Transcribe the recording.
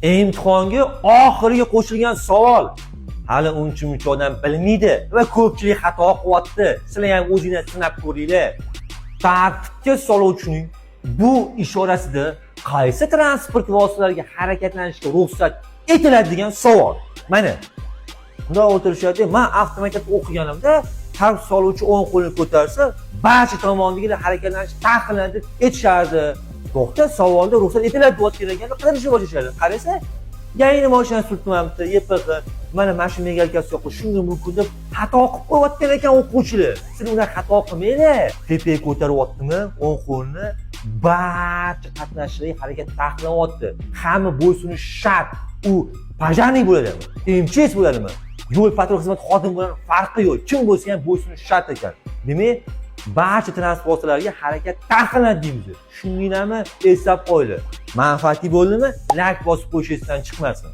Imtihonga oxirgi qo'shilgan savol. Hali uncha muncha odam bilmaydi va ko'pchilik xato qilyapti. Sizlar ham o'zinglar sinab ko'ringlar. Tartibga soluvchining bu ishorasida qaysi transport vositalariga harakatlanishga ruxsat etiladi degan savol. Mana bundoq o'tirishadi. Man avtomaktabda o'qiganimda tartib soluvchi o'ng qo'lini ko'tarsa, barcha tomondagilar harakatlanish taqiqlanadi deb aytishardi. To'xta, savolda ruxsat etiladi deyotgan ekan, qidirishni boshlashadi. Qarasa, yangi mashinani surtmabdi, YPX, mana shu мигалка si yo'q, shunga mumkin deb xato qilib qo'yayotgan ekan o'quvchilar. Sizlar unaqa xato qilmanglar. Tepaga ko'taryaptimi o'ng qo'lini, barcha qatnashchilarga harakat taqiqlanyapti. Hamma bo'ysunishi shart. U пожарный bo'ladimi, МЧС bo'ladimi, yo'l patrul xizmati xodimi bilan farqi yo'q, kim bo'lsa ham bo'ysunishi shart ekan. Demak, barcha transport vositalariga harakat taqiqlanadi deymiz. Tushundinglarmi? Eslab qo'yinglar. Manfaatli bo'ldimi? Layk bosib qo'yish esdan chiqmasin.